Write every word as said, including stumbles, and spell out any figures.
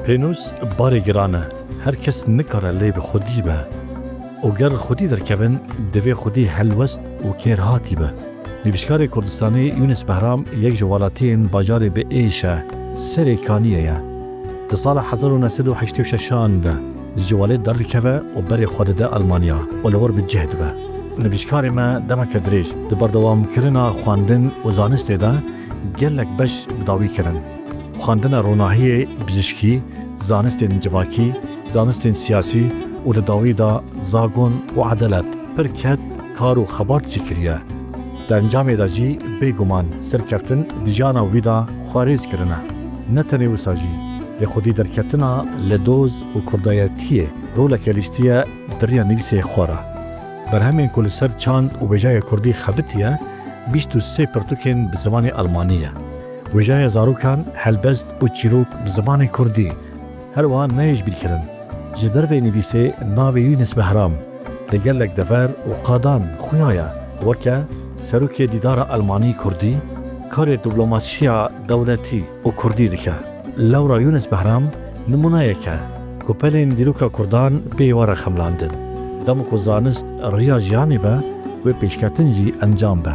Pênûs barê giran e. Her kes nikare lê bi xwedî be. Û ger xwedî derkevin, divê xwedî helwest û kêrhatî be. Nivîskarê Kurdistanî Yûnis Behram yek ji welatiyên bajarê bi êş e, Serê Kaniyê ye. Di sala hezar û neh sed û heştê û şeşan de ji welêt derdikeve û berê xwe dide Almanya û li wir bi cih dibe. Nivîskarê me demeke dirêj di berdewamkirina xwendin û zanistê de gelek beş bi dawî kirin. Xwendina ronahiyê, pizîşkî, zanistên civakî, zanistên siyasî û di dawî de zagon û edalet pir ket kar û xebat jî kiriye. Di encamê de jî bêguman serkeftin di jiyana wî de xwarêz kirine. Ne tenê wisa jî, lê xwedî derketina li doz û kurdayetiyê roleke lîstiye di riya nivîsê xwe re. Berhemên ku li ser çand û wêjaya kurdî xebitiye, bîst û sê pirtûkên bi zimanê almanî ye. Wêjaya zarokan, helbest û çîrok bi zimanê kurdî. Her wiha neyê ji bîr kirin. Ji derveyî nivîsê navê Yûnis Behram li gelek dever û qadan xuya ye, weke serokê dîdara almanî kurdî, karê diplomasiya dewletî û kurdî dike. Lewra Yûnis Behram nimûneyek e ku pelên dîroka kurdan bê we re xemilandin. Dema ku zanist riya jiyanê be, wê pêşketin jî encam be.